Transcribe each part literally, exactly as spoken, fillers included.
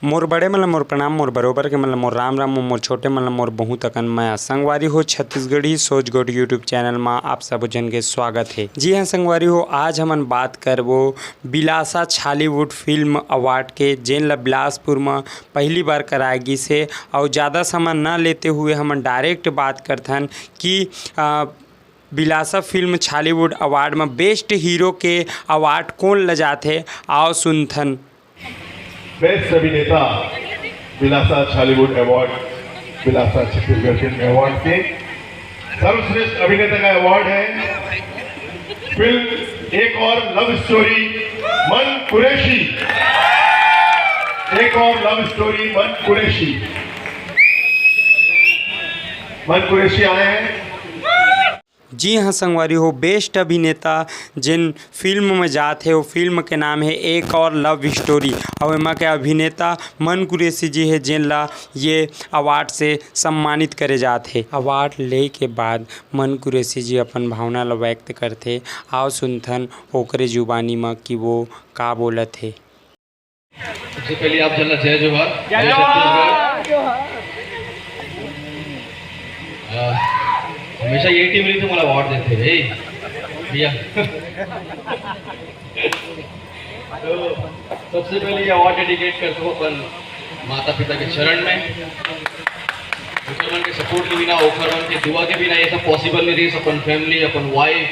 मोर बड़े मन ल मोर प्रणाम, मोर बरोबर के मन ल मोर राम राम, मोर छोटे मन ल मोर बहुत अकन मया। संगवारी हो, छत्तीसगढ़ी सोच गोठ YouTube चैनल म आप सबो झन के स्वागत हे। जी हाँ संगवारी हो, आज हमन बात करबो बिलासा छॉलीवुड फिल्म अवार्ड के, जेन ल बिलासपुर म पहली बार कराए गिस हे। अउ ज़्यादा समय न लेते हुए हमन डायरेक्ट बात करथन कि, अ, बिलासा फिल्म छॉलीवुड अवार्ड म बेस्ट हीरो के अवार्ड कोन ल जाथे। आओ सुनथन। बेस्ट अभिनेता Bilasa Chhollywood award, Bilasa Chhattisgarh film award के सर्वश्रेष्ठ अभिनेता का अवार्ड है फिल्म एक और लव स्टोरी मन कुरैशी। एक और लव स्टोरी मन कुरैशी। मन कुरैशी आए हैं। जी हाँ संगवारी हो, बेस्ट अभिनेता जेन फिल्म में जात हे, वो फिल्म के नाम है एक और लव स्टोरी। और एमा के अभिनेता मन कुरैशी जी है, जेन ला ये अवार्ड से सम्मानित करे जात हे। अवार्ड ले के बाद मन कुरैशी जी अपन भावना ला व्यक्त करथे। आओ सुनथन ओकरे जुबानी म कि वो का बोलत हे। सबसे पहले आप झन ला जय जोहार। जय छत्तीसगढ़। अ, हमेशा यही टीम रही थी, मला अवार्ड देते रहे भैया। तो सबसे पहले ये अवार्ड डेडिकेट करता हूँ अपन माता पिता के चरण में। ओकर मन के सपोर्ट के बिना, ओकर मन के दुआ के बिना ये सब पॉसिबल नहीं रही। अपन फैमिली, अपन वाइफ,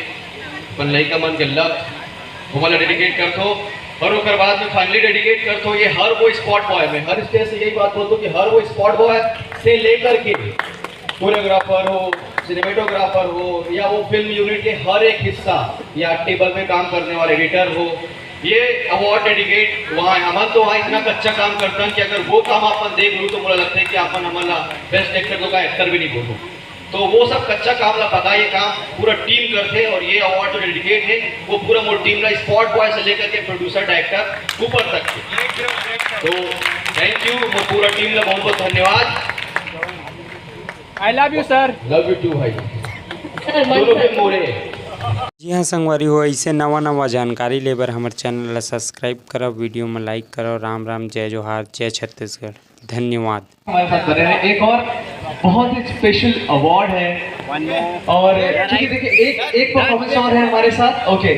अपन लइका मन के लक, ओमन ला डेडिकेट करथो। और ओकर बाद में फाइनली डेडिकेट करथो ये हर वो स्पॉट बॉय में, हर स्टेज से यही बात बोलथो कि हर वो स्पॉट बॉय से लेकर के कोरियोग्राफर हो, सिनेमेटोग्राफर हो, या वो फिल्म यूनिट के हर एक हिस्सा, या टेबल पे काम करने वाले एडिटर हो, ये अवार्ड डेडिकेट वहाँ है। हमन तो वहाँ इतना कच्चा काम करथन कि अगर वो काम अपन देख लू तो मोला लगता है कि अपन हमन ला बेस्ट एक्टर तो का एक्टर भी नहीं बोलू। तो वो सब कच्चा काम ला पता, ये काम पूरा टीम करथे और ये अवार्ड जो डेडिकेट है वो पूरा मोर टीम ला, स्पॉट बॉय से लेकर के प्रोड्यूसर डायरेक्टर ऊपर तक के। तो थैंक यू, मोर पूरा टीम ला बहुत बहुत धन्यवाद। I love you sir. Love you too भाई। दोनों फिल्म मोरे है। जी हाँ संगवारी हो, ऐसे नवा नवा जानकारी ले बर हमर चैनल ला सब्सक्राइब करव, वीडियो में लाइक करव। राम राम, जय जोहार, जय छत्तीसगढ़, धन्यवाद। हमारे साथ बने रहे। एक और बहुत ही स्पेशल अवार्ड है। और ठीक है, देखिए, एक एक परफॉर्मेंस और है हमारे साथ। ओके,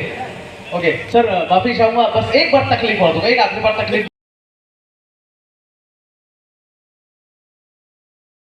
ओके सर, माफी चाहूंगा, बस एक बार तकलीफ और दूंगा, एक आखिरी बार तकलीफ।